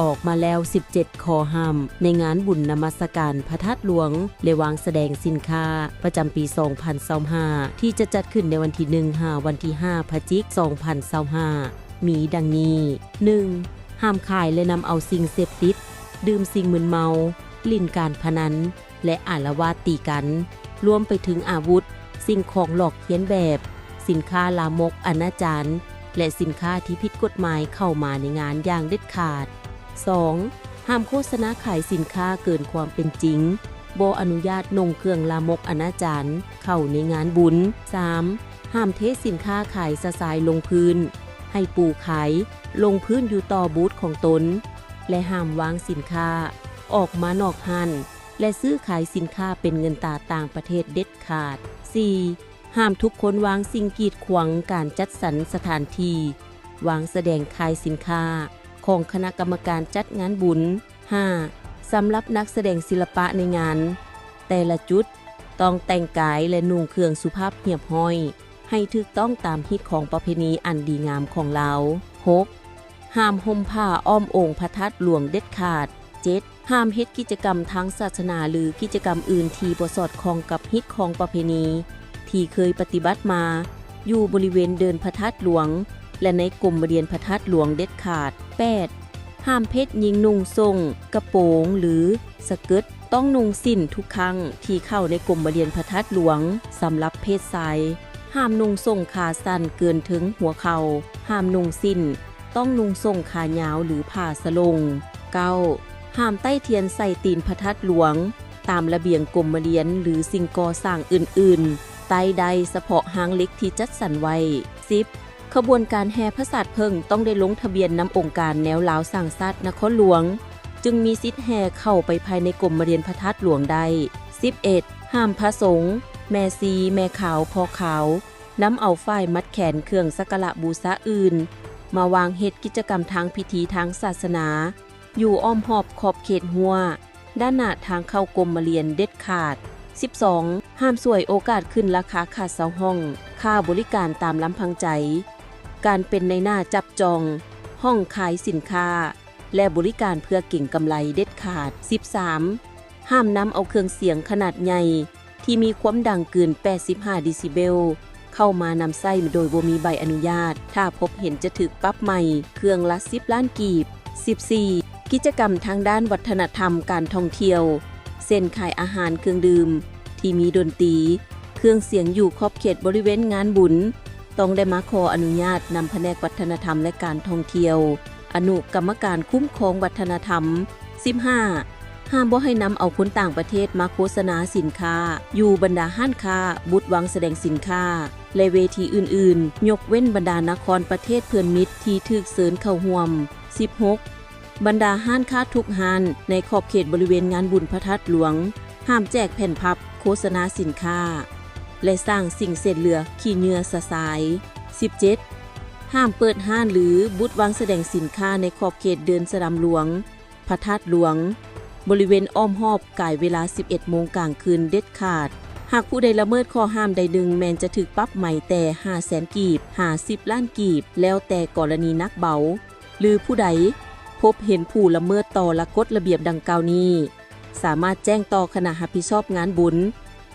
ອອກມາແລ້ວສິບເຈັດຂໍ້ຫ້າມ ໃນງານບຸນນະມັດສະການພະທາດຫຼວງ ແລະ ວາງສະແດງສິນຄ້າ ປະຈຳປີສອງພັນຊາວຫ້າ ທີ່ຈະຈັດຂຶ້ນໃນວັນທີໜຶ່ງ ຫາວັນທີຫ້າ ພະຈິກ ສອງພັນຊາວຫ້າ ມີດັ່ງນີ້: ໜຶ່ງ ຫ້າມຂາຍ ແລະ ນຳເອົາສິ່ງເສບຕິດ, ດື່ມສິ່ງມຶນເມົາ, ຫຼິ້ນການພະນັນ ແລະ ອາລະວາດຕີກັນ, ລວມໄປເຖິງອາວຸດ, ສິ່ງຂອງຫຼອກລຽນແບບ, ສິນຄ້າລາມົກອະນາຈານ ແລະ ສິນຄ້າທີ່ຜິດກົດໝາຍເຂົ້າມາໃນງານຢ່າງເດັດຂາດ. ສອງ ຫ້າມໂຄສະນາຂາຍສິນຄ້າເກີນຄວາມເປັນຈິງ, ບໍ່ອະນຸຍາດນຸ່ງເຄື່ອງລາມົກອະນາຈານເຂົ້າໃນງານບຸນ. ສາມ ຫ້າມເທສິນຄ້າຂາຍຊະຊາຍລົງພື້ນ, ໃຫ້ປູຂາຍລົງພື້ນຢູ່ຕໍ່ບູດຂອງຕົນ ແລະ ຫ້າມວາງສິນຄ້າອອກມານອກຮ້ານ ແລະ ຊື້ຂາຍສິນຄ້າເປັນເງິນຕາຕ່າງປະເທດເດັດຂາດ. ສີ່ ຫ້າມທຸກຄົນວາງສິ່ງກີດຂວາງການຈັດສັນສະຖານທີ່ວາງສະແດງຂາຍສິນຄ້າຂອງຄະນະກຳມະການຈັດງານບຸນ. ຫ້າ ສຳລັບນັກສະແດງສິລະປະໃນງານແຕ່ລະຈຸດ ຕ້ອງແຕ່ງກາຍ ແລະ ນຸ່ງເຄື່ອງສຸພາບຮຽບຮ້ອຍ ໃຫ້ຖືກຕ້ອງຕາມຮີດຄອງປະເພນີອັນດີງາມຂອງລາວ. ຫົກ ຫ້າມຫົ່ມຜ້າອ້ອມອົງພະທາດຫຼວງເດັດຂາດ. ເຈັດ ຫ້າມເຮັດກິດຈະກຳທາງສາສະໜາ ຫຼື ກິດຈະກຳອື່ນທີ່ບໍ່ສອດຄ່ອງກັບຮີດຄອງປະເພນີທີ່ເຄີຍປະຕິບັດມາ ຢູ່ບໍລິເວນເດີ່ນພະທາດຫຼວງ ແລະ ໃນກົມມະດຽນພະທາດຫຼວງເດັດຂາດ. ແປດ ຫ້າມເພດຍິງນຸ່ງສົ້ງ, ກະໂປງ ຫຼື ສະເກີດ, ຕ້ອງນຸ່ງສິ້ນທຸກຄັ້ງທີ່ເຂົ້າໃນກົມມະດຽນພະທາດຫຼວງ. ສຳລັບເພດຊາຍ, ຫ້າມນຸ່ງສົ້ງຂາສັ້ນເກີນເທິງຫົວເຂົ່າ, ຫ້າມນຸ່ງສິ້ນ, ຕ້ອງນຸ່ງສົ້ງຂາຍາວ ຫຼື ຜ້າສະຫຼົງ. ເກົ້າ ຫ້າມໄຕ້ທຽນໃສ່ຕີນພະທາດຫຼວງ ຕາມລະບຽງກົມມະດຽນ ຫຼື ສິ່ງກໍ່ສ້າງອື່ນໆ, ໄຕ້ໄດ້ສະເພາະຮາງເຫຼັກທີ່ຈັດສັນໄວ້. ສິບ ຂະບວນການແຫ່ພະສາດເຜິ້ງຕ້ອງໄດ້ລົງທະບຽນນຳອົງການແນວລາວສ້າງຊາດນະຄອນຫຼວງ ຈຶ່ງມີສິດແຫ່ເຂົ້າໄປພາຍໃນກົມມະດຽນພະທາດຫຼວງໄດ້. ສິບເອັດ ຫ້າມພະສົງ, ແມ່ຊີ, ແມ່ຂາວ, ພໍ່ຂາວ ນຳເອົາຝ້າຍມັດແຂນເຄື່ອງສັກກາລະບູຊາອື່ນ ມາວາງເຮັດກິດຈະກຳທາງພິທີທາງສາສະໜາ ຢູ່ອ້ອມຮອບຂອບເຂດຮົ້ວ ດ້ານໜ້າທາງເຂົ້າກົມມະລຽນເດັດຂາດ. ສິບສອງ ຫ້າມສວຍໂອກາດຂຶ້ນລາຄາຄ່າເຊົ່າຫ້ອງ, ຄ່າບໍລິການຕາມລຳພັງໃຈ, ການເປັນນາຍໜ້າຈັບຈອງຫ້ອງຂາຍສິນຄ້າ ແລະ ບໍລິການເພື່ອເກັງກຳໄລເດັດຂາດ. ສິບສາມ ຫ້າມນຳເອົາເຄື່ອງສຽງຂະໜາດໃຫຍ່ ທີ່ມີຄວາມດັງເກີນແປດສິບຫ້າເດຊິເບວ ເຂົ້າມານຳໃຊ້ໂດຍບໍ່ມີໃບອະນຸຍາດ, ຖ້າພົບເຫັນຈະຖືກປັບໃໝເຄື່ອງລະສິບລ້ານກີບ. ສິບສີ່ ກິດຈະກຳທາງດ້ານວັດທະນະທຳການທ່ອງທ່ຽວ ເຊັ່ນ ຂາຍອາຫານເຄື່ອງດື່ມທີ່ມີດົນຕີ, ເຄື່ອງສຽງຢູ່ຂອບເຂດບໍລິເວນງານບຸນ ຕ້ອງໄດ້ມາຂໍອະນຸຍາດນຳພະແນກວັດທະນະທຳ ແລະ ການທ່ອງທ່ຽວ, ອະນຸກຳມະການຄຸ້ມຄອງວັດທະນະທຳ. ສິບຫ້າ ຫ້າມບໍ່ໃຫ້ນຳເອົາຄົນຕ່າງປະເທດມາໂຄສະນາສິນຄ້າ ຢູ່ບັນດາຮ້ານຄ້າ, ບູດວາງສະແດງສິນຄ້າ ແລະ ເວທີອື່ນໆ, ຍົກເວັ້ນບັນດານະຄອນປະເທດເພື່ອນມິດທີ່ຖືກເຊີນເຂົ້າຮ່ວມ. ສິບຫົກ ບັນດາຮ້ານຄ້າທຸກຮ້ານໃນຂອບເຂດບໍລິເວນງານບຸນພະທາດຫຼວງ ຫ້າມແຈກແຜ່ນພັບໂຄສະນາສິນຄ້າ ແລະ ສ້າງສິ່ງເສດເຫຼືອຂີ້ເຫຍື້ອຊະຊາຍ. ສິບເຈັດ ຫ້າມເປີດຮ້ານ ຫຼື ບູດວາງສະແດງສິນຄ້າໃນຂອບເຂດເດີ່ນສະດຳຫຼວງ, ພະທາດຫຼວງ, ບໍລິເວນອ້ອມຮອບກາຍເວລາສິບເອັດໂມງກາງຄືນເດັດຂາດ. ຫາກຜູ້ໃດລະເມີດຂໍ້ຫ້າມໃດໜຶ່ງ ແມ່ນຈະຖືກປັບໃໝແຕ່ຫ້າແສນກີບ ຫາສິບລ້ານກີບ ແລ້ວແຕ່ກໍລະນີໜັກເບົາ, ຫຼື ຜູ້ໃດພົບເຫັນຜູ້ລະເມີດຕໍ່ລະກົດລະບຽບດັ່ງກ່າວນີ້ ສາມາດແຈ້ງຕໍ່ຄະນະຮັບຜິດຊອບງານບຸນ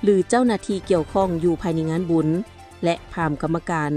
ຫຼື ເຈົ້າໜ້າທີ່ກ່ຽວຂ້ອງຢູ່ພາຍໃນງານບຸນ ແລະ ພາມກຳມະການ.